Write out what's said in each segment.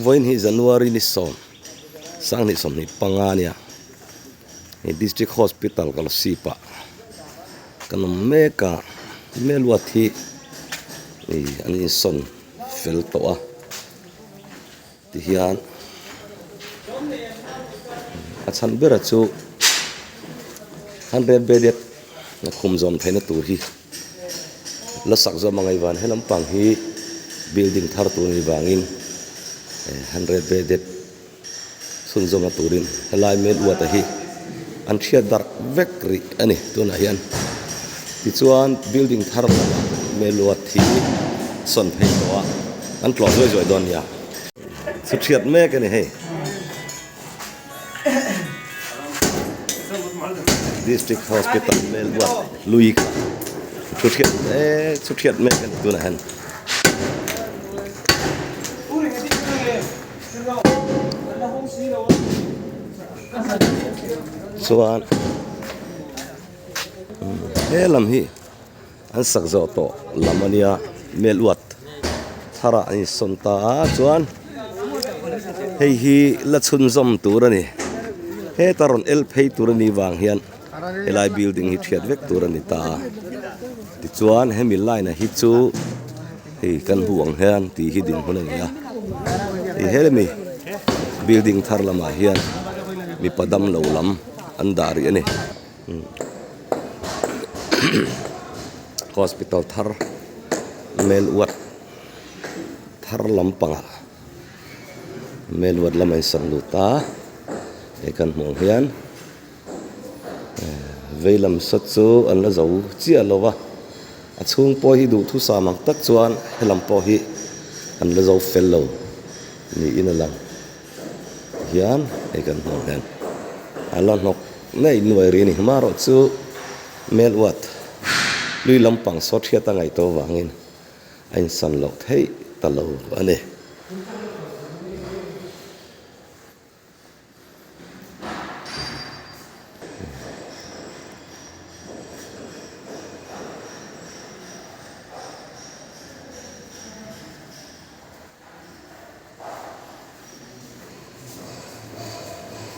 Vawiin hi January ni sawm sanghnih sawmhnih panga ania hei district hospital Kolasib ah kan awm mek a Hmelruat hi ih an insawn fel tawh a tihian a chhan bera chu hundred bedded a khum zawm theihna tur hi. La sak zawm ang aivan he lampang hi building thar tur anih vangin 100 bedded chhunzawmna turin helai main ward ah hi an hriat darh vek rih a ni tunah hian tichuan building thar lamah main ward hi sawn phei tawh a an tlawh zuai zuai dawn nia chu hriat mek a ni hei. District Hospital Melbourne lui kha thu hriat mek thu hriat mek a ni tunah hian. Chuan he lam hi an sak zawh tawh lam a nia Melruat tharah an insawn ta a chuan hei hi la chhunzawm tur a ni heta rawn el phei tur a nih vang hian helai building hi thiat vek tur a ni ta a tichuan hemi line ah hi chu hei kan hmu ang hian tih hi dinhmun a ni a hei helami building thar lamah hian mipa damlo lam an dah rih a ni. Hospital thar Melwat thar lampangah Melwat lamah in sawn lut a hei kan hmuh ang hian vei lam sawt chu an la zo chiah lo va a chhung pawh hi duhthusam ang tak chuan helam pawh hi an la zo fel lo niin a lang. Hian hei kan hmuh hian a la hnawk ngei nuai ri a ni. Hmarawh chu Melwat lui lampang saw thiat a ngaih tawh avangin a insan loh theih ta lo a ni.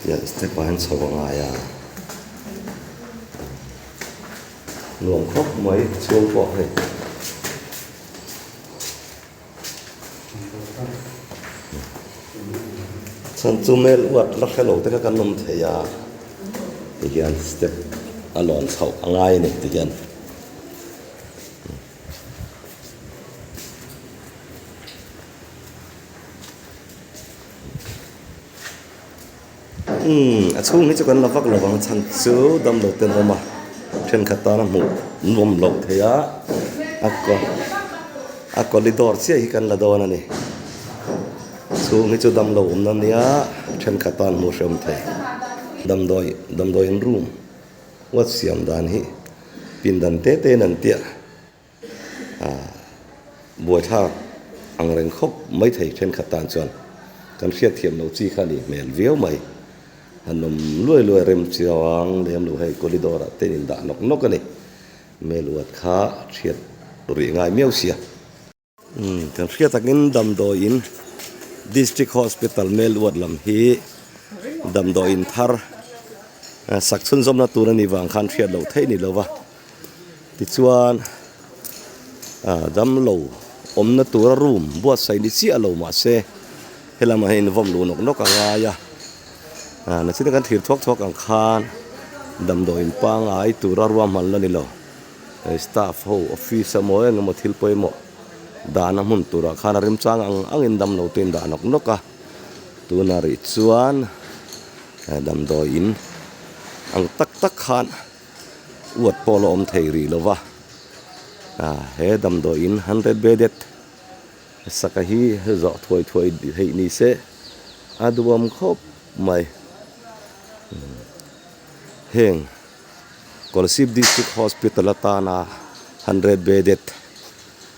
Tiang step ah hian chho a ngai a nuam khawp mai chhung pawh hei chhan chu mel uat la hrelo te kha kan awm thei a tihian step a lawn chhoh a ngai a ni tihian. Umm a chhung hi chu kan la vak lo ang chhan chu damlo te an awm a thenkhat tana hmuh nuam loh theih a a kaw a corridor chiah hi kan la dawn a ni chhung hi chu damlo awmna ania thenkhat tan hmuh hrehawm thei damdawi damdawiin room huat siam dan hi pindan te te in an tiah ah buaithlak ang reng khawp mai thei thenkhat tan chuan kan hriatthiam loh chi kha a nih hmel viau mai. Han awm luai luai rem chiang lem lo hei corridor ah te in dah nawk nawk a ni. Hmelhuat kha hriat rih ngai miau sia. Umm kan hriat takin damdawiin District Hospital Melward lam hi damdawiin thar sak chhunzawmna tur a nih vang khan hriat loh theih ni lo va tichuan ah damlo awmna tura room buatsaih ni chiah lo mahse helamah hian invawm luh nawk nawk a ngai a ah nachina kan thlir thuak thuak ang khan damdawiin pangngai tura ruahman la ni lo. Hei staff ho office a maw eng emaw thil pawimawh dahna hmun turah khan a remchang ang angin damlo te in dah nawk nawk a tunah rih chuan damdawi in ang tak tak khan uat pawh la awm thei rih lo va ah he damdawi in hundred bedded saka hi zawh thuai thuai theih ni se a duhawm khawp mai heng. Kolasib District Hospital atana 100 bedded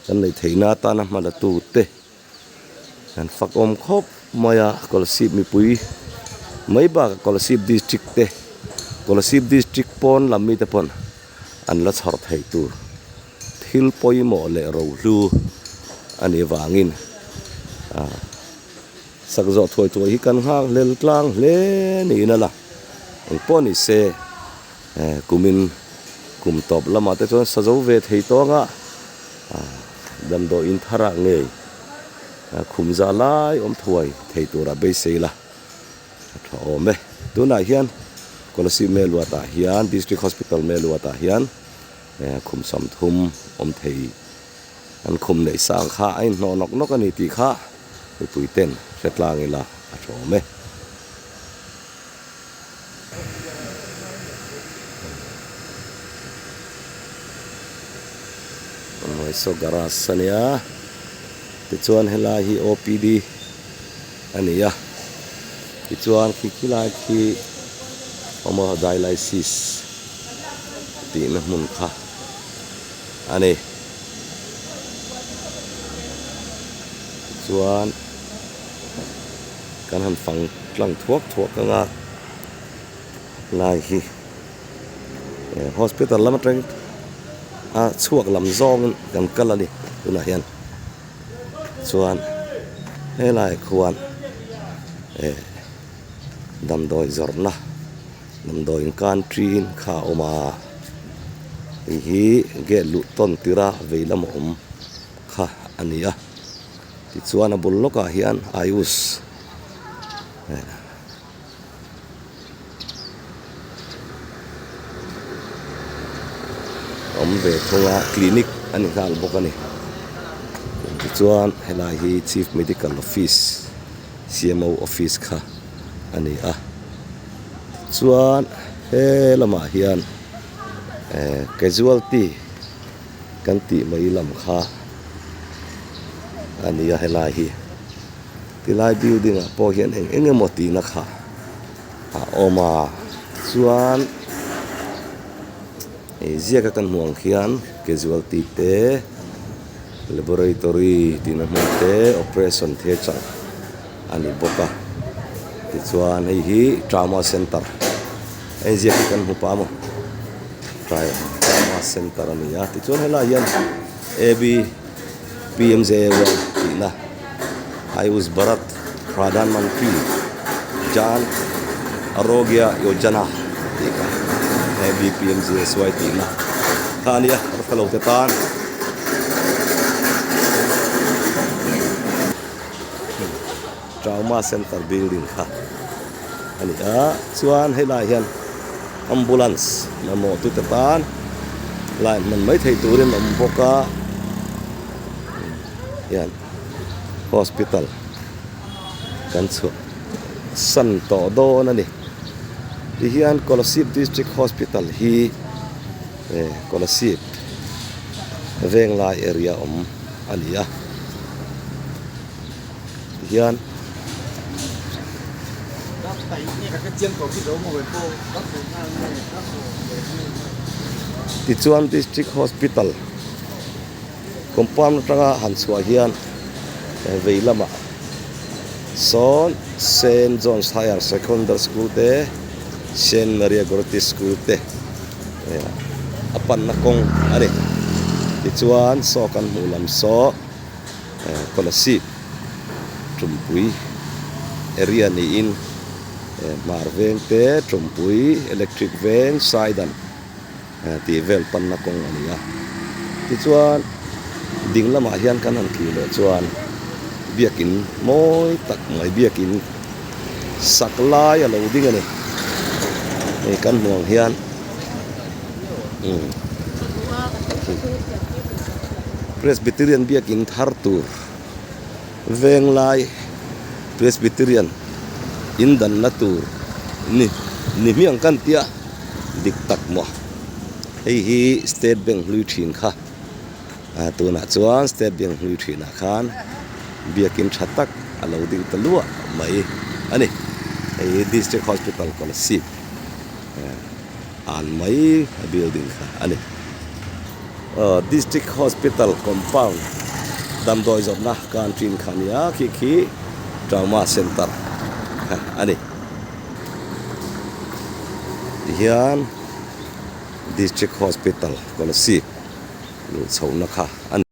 kan neih theihna atana hma la tute an fakawm khawp mai a Kolasib mipui mai bakah Kolasib District te Kolasib District pawn lam mite pawn an la chhawr theih tur. Thil pawimawh leh rohlu a nih vangin ah sak zawh thuai thuai hi kan nghak hlel tlang hle niin a la. Engpawh ni se eh kumin kum tawp lamah te chuan sa zo ve thei tawng a ah damdawiin tharah ngei khum za lai awm thuai thei tura beisei la. A tha awm e. Tunah hian Kolasib Meluatah hian District Hospital Meluatah hian khum 30 awm thei an khum neih sang kha a inhnawh nawk nawk a ni tih kha mipui ten hre tlang ila a tha awm e. Hnuaisaw garage a nia tichuan helai hi OPD. a ni a tichuan khi khi lai khi homodialysis tihna hmun kha a ni tichuan kan han fang tlang thuak thuak anga lai hi hospital lam atang a chhuak lam zawngin kan kal a ni tunah hian. Chuan helai khuan eh damdawi zawrhna damdawiin canteen kha a awm a hei hi gate luh tawn tirh a vei lam a awm kha a ni a tichuan a bul lawkah hian ayush eh. Awm ve thung a clinic a ni nghal bawk a ni tichuan helai hi chief medical office C M O office kha a ni a tichuan he lamah hian eh casualty kan tih mai lam kha a ni a helai hi. Tilai building ah pawh hian eng eng emaw tihna kha a awm a chuan hei ziaka kan hmuh ang khian casualty te laboratory tihna hmun te operation theatre a ni bawk a tichuan hei hi trauma center hei ziak hi kan hmu pah maw trauma center a ni a tichuan helaiah hian A B P M J A Y tihna. Ayush Bharat Pradhan Mantri Jan Arogya Yojana tih kha ABPMJSY tihna kha a nia ka hre lo te tan. Trauma Center building kha a ni a chuan helaiah hian ambulance mamawh tute tan line hman mai thei turin a awm bawk a hian. Hospital kan chhuah san tawh dawn a ni tihian Kolasib District Hospital hi eh Kolasib Venglai area awm a ni a tihian. Tichuan District Hospital. Compound atanga han chhuah hian vei lamah sawn Saint John's Higher Secondary School te Saint Maria Goretti School te a panna kawng a ni. Tichuan saw kan hmuh lam saw Kolasib Tumpui area niin Hmar veng te Tumpui Electric veng Saidan tih vel panna kawng a ni a. Tichuan ding lamah hian kan han thlir leh chuan biakin mawi tak mai biakin sak lai a lo ding a ni. Hei kan hmuh ang hian umm Presbyterian biakin thar tur veng lai Presbyterian in danna tur ni ni hmiang kan tia. Dik tak maw? Hei hi State Bank hlui thin kha ah tunah chuan State Bank hlui thinah khan biakin tha tak a lo ding ta luah mai a ni. Hei hi District Hospital Kolasib an mai a building kha a ni. Aw District Hospital compound damdawi zawrhna canteen kha a ni a khi khi Trauma Center kha a ni. Tihian District Hospital Kolasib Luh chhohna kha a ni.